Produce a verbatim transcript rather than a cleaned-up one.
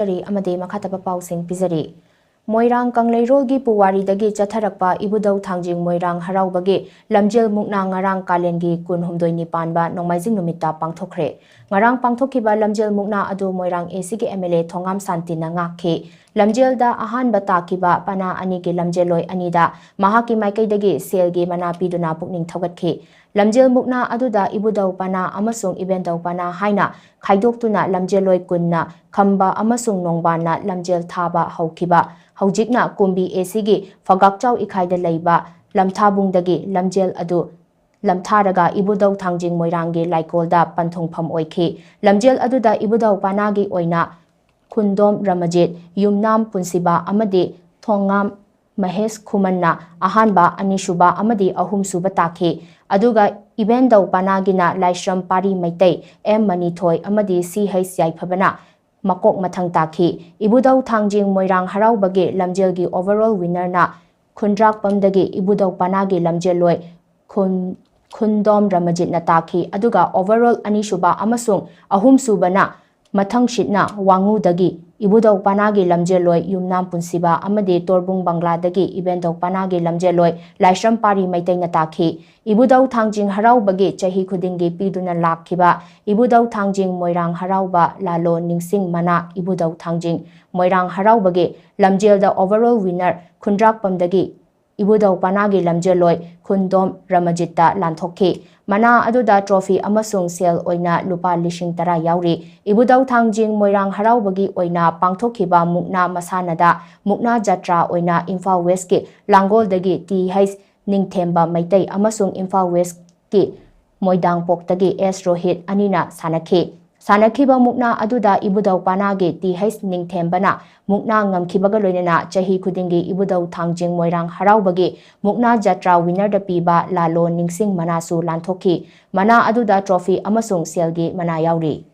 ꯄꯤꯖꯔꯤ ꯑꯃꯗꯤ ꯃꯈꯥ ꯇꯥꯕ ꯄꯥꯎꯁꯤꯡ ꯄꯤꯖꯔꯤ꯫ ꯃꯣꯏꯔꯥꯡ ꯀꯪꯂꯩꯔꯣꯜꯒꯤ ꯄꯨꯋꯥꯔꯤꯗꯒꯤ ꯆꯠꯊꯔꯛꯄ ꯏꯕꯨꯙꯧ ꯊꯥꯡꯖꯤꯡ ꯃꯣꯏꯔꯥꯡ ꯍꯔꯥꯎꯕꯒꯤ ꯂꯝꯖꯦꯜ ꯃꯨꯛꯅꯥ ꯉꯔꯥꯡ ꯀꯥꯂꯦꯟꯒꯤ ꯀꯨꯟꯍꯨꯝꯗꯣꯏꯅꯤ ꯄꯥꯟꯕ ꯅꯣꯡꯃꯥꯏꯖꯤꯡ ꯅꯨꯃꯤꯠꯇ ꯄꯥꯡꯊꯣꯛꯈ꯭ꯔꯦ꯫ ꯉꯔꯥꯡ ꯄꯥꯡꯊꯣꯛꯈꯤꯕ ꯂꯝꯖꯦꯜ ꯃꯨꯛꯅꯥ ꯑꯗꯨ ꯃꯣꯏꯔꯥꯡ ACꯒꯤ MLA ꯊꯣꯉꯥꯝ ꯁꯥꯟꯇꯤꯅ ꯉꯥꯛꯈꯤ꯫ ꯂꯝꯖꯦꯜꯗ ꯑꯍꯥꯟꯕ ꯇꯥꯈꯤꯕ ꯄꯅꯥ ꯑꯅꯤꯒꯤ ꯂꯝꯖꯦꯜꯂꯣꯏ ꯑꯅꯤꯗ ꯃꯍꯥꯛꯀꯤ ꯃꯥꯏꯀꯩꯗꯒꯤ ꯁꯦꯜꯒꯤ ꯃꯅꯥ ꯄꯤꯗꯨꯅ ꯄꯨꯛꯅꯤꯡ ꯊꯧꯒꯠꯈꯤ꯫ ꯂꯝꯖꯦꯜ ꯃꯨꯛꯅꯥ ꯑꯗꯨꯗ ꯏꯕꯨꯙꯧ ꯄꯅꯥ ꯑꯃꯁꯨꯡ ꯏꯕꯦꯟꯗꯧ ꯄꯅꯥ ꯍꯥꯏꯅ ꯈꯥꯏꯗꯣꯛꯇꯨꯅ ꯂꯝꯖꯦꯜꯂꯣꯏ ꯀꯨꯟꯅ ꯈꯝꯕ ꯑꯃꯁꯨꯡ ꯅꯣꯡꯕꯥꯟꯅ ꯂꯝꯖꯦꯜ ꯊꯥꯕ ꯍꯧꯈꯤꯕ ꯍꯧꯖꯤꯛꯅ ꯀꯨꯝꯕꯤ ACꯒꯤ ꯐꯒꯥꯛꯆꯥꯎ ꯏꯈꯥꯏꯗ ꯂꯩꯕ ꯂꯝꯊꯥꯕꯨꯡꯗꯒꯤ ꯂꯝꯖꯦꯜ ꯑꯗꯨ ꯂꯝꯊꯥꯔꯒ ꯏꯕꯨꯙꯧ ꯊꯥꯡꯖꯤꯡ ꯃꯣꯏꯔꯥꯡꯒꯤ ꯂꯥꯏꯀꯣꯜꯗ ꯄꯟꯊꯨꯡꯐꯝ ꯑꯣꯏꯈꯤ꯫ ꯂꯝꯖꯦꯜ ꯑꯗꯨꯗ ꯏꯕꯨꯙꯧ ꯄꯅꯥꯒꯤ ꯑꯣꯏꯅ ꯈꯨꯟꯗꯣꯝ ꯔꯃꯖꯤꯠ, ꯌꯨꯝꯅꯥꯝ ꯄꯨꯟꯁꯤꯕ ꯑꯃꯗꯤ ꯊꯣꯉꯥꯝ ꯃꯍꯦꯁ ꯈꯨꯃꯟꯅ ꯑꯍꯥꯟꯕ, ꯑꯅꯤꯁꯨꯕ ꯑꯃꯗꯤ ꯑꯍꯨꯝꯁꯨꯕ ꯇꯥꯈꯤ꯫ ꯑꯗꯨꯒ ꯏꯕꯦꯟꯗꯧ ꯄꯅꯥꯒꯤꯅ ꯂꯥꯏꯁ꯭ꯔꯝ ꯄꯥꯔꯤ ꯃꯩꯇꯩ, M ꯃꯅꯤꯊꯣꯏ ꯑꯃꯗꯤ C H ꯌꯥꯏꯐꯕꯅ ꯃꯀꯣꯛ ꯃꯊꯪ ꯇꯥꯈꯤ꯫ ꯏꯕꯨꯙꯧ ꯊꯥꯡꯖꯤꯡ ꯃꯣꯏꯔꯥꯡ ꯍꯔꯥꯎꯕꯒꯤ ꯂꯝꯖꯦꯜꯒꯤ overall winnerꯅ ꯈꯨꯟꯗ꯭ꯔꯥꯛꯄꯝꯗꯒꯤ ꯏꯕꯨꯙꯧ ꯄꯅꯥꯒꯤ ꯂꯝꯖꯦꯜꯂꯣꯏ ꯈꯨꯟ-, ꯈꯨꯟꯗꯣꯝ ꯔꯃꯖꯤꯠꯅ ꯇꯥꯈꯤ꯫ ꯑꯗꯨꯒ overall ꯑꯅꯤꯁꯨꯕ ꯑꯃꯁꯨꯡ ꯑꯍꯨꯝꯁꯨꯕꯅ ꯃꯊꯪꯁꯤꯠꯅ ꯋꯥꯉꯨꯗꯒꯤ ꯏꯕꯨꯙꯧ ꯄꯅꯥꯒꯤ ꯂꯝꯖꯦꯜꯂꯣꯏ ꯌꯨꯝꯅꯥꯝ ꯄꯨꯟꯁꯤꯕ ꯑꯃꯗꯤ ꯇꯣꯔꯕꯨꯡ ꯕꯪꯒ꯭ꯂꯥꯗꯒꯤ ꯏꯕꯦꯟꯗꯧ ꯄꯅꯥꯒꯤ ꯂꯝꯖꯦꯜꯂꯣꯏ ꯂꯥꯏꯁ꯭ꯔꯝ ꯄꯥꯔꯤ ꯃꯩꯇꯩꯅ ꯇꯥꯈꯤ꯫ ꯏꯕꯨꯙꯧ ꯊꯥꯡꯖꯤꯡ ꯍꯔꯥꯎꯕꯒꯤ ꯆꯍꯤ ꯈꯨꯗꯤꯡꯒꯤ ꯄꯤꯗꯨꯅ ꯂꯥꯛꯈꯤꯕ ꯏꯕꯨꯙꯧ ꯊꯥꯡꯖꯤꯡ ꯃꯣꯏꯔꯥꯡ ꯍꯔꯥꯎꯕ ꯂꯥꯂꯣ ꯅꯤꯡꯁꯤꯡ ꯃꯅꯥ ꯏꯕꯨꯙꯧ ꯊꯥꯡꯖꯤꯡ ꯃꯣꯏꯔꯥꯡ ꯍꯔꯥꯎꯕꯒꯤ ꯂꯝꯖꯦꯜꯗ overall winner ꯈꯨꯟꯗ꯭ꯔꯥꯛꯄꯝꯗꯒꯤ ꯏꯕꯨꯙꯧ ꯄꯅꯥꯒꯤ ꯂꯝꯖꯦꯜꯂꯣꯏ ꯈꯨꯟꯗꯣꯝ ꯔꯃꯖꯤꯠꯇ ꯂꯥꯟꯊꯣꯛꯈꯤ꯫ ꯃꯅꯥ ꯑꯗꯨꯗ trophy ꯑꯃꯁꯨꯡ ꯁꯦꯜ ꯑꯣꯏꯅ ꯂꯨꯄꯥ ꯂꯤꯁꯤꯡ ꯇꯔꯥ ꯌꯥꯎꯔꯤ꯫ ꯏꯕꯨꯙꯧ ꯊꯥꯡꯖꯤꯡ ꯃꯣꯏꯔꯥꯡ ꯍꯔꯥꯎꯕꯒꯤ ꯑꯣꯏꯅ ꯄꯥꯡꯊꯣꯛꯈꯤꯕ ꯃꯨꯛꯅꯥ ꯃꯁꯥꯟꯅꯗ ꯃꯨꯛꯅꯥ ꯖꯇ꯭ꯔꯥ ꯑꯣꯏꯅ ꯏꯝꯐꯥꯜ Westꯀꯤ ꯂꯥꯡꯒꯣꯜꯗꯒꯤ T H ꯅꯤꯡꯊꯦꯝꯕ ꯃꯩꯇꯩ ꯑꯃꯁꯨꯡ ꯏꯝꯐꯥꯜ Westꯀꯤ ꯃꯣꯏꯗꯥꯡꯄꯣꯛꯇꯒꯤ S ꯔꯣꯍꯤꯠ ꯑꯅꯤꯅ ꯁꯥꯟꯅꯈꯤ꯫ ꯁꯥꯟꯅꯈꯤꯕ ꯃꯨꯛꯅꯥ ꯑꯗꯨꯗ ꯏꯕꯨꯙꯧ ꯄꯅꯥꯒꯤ T H ꯅꯤꯡꯊꯦꯝꯕꯅ ꯃꯨꯛꯅꯥ ꯉꯝꯈꯤꯕꯒ ꯂꯣꯏꯅꯅ ꯆꯍꯤ ꯈꯨꯗꯤꯡꯒꯤ ꯏꯕꯨꯙꯧ ꯊꯥꯡꯖꯤꯡ ꯃꯣꯏꯔꯥꯡ ꯍꯔꯥꯎꯕꯒꯤ ꯃꯨꯛꯅꯥ ꯖꯇ꯭ꯔꯥ winnerꯗ ꯄꯤꯕ ꯂꯥꯂꯣ ꯅꯤꯡꯁꯤꯡ ꯃꯅꯥꯁꯨ ꯂꯥꯟꯊꯣꯛꯈꯤ꯫ ꯃꯅꯥ ꯑꯗꯨꯗ trophy ꯑꯃꯁꯨꯡ ꯁꯦꯜꯒꯤ ꯃꯅꯥ ꯌꯥꯎꯔꯤ꯫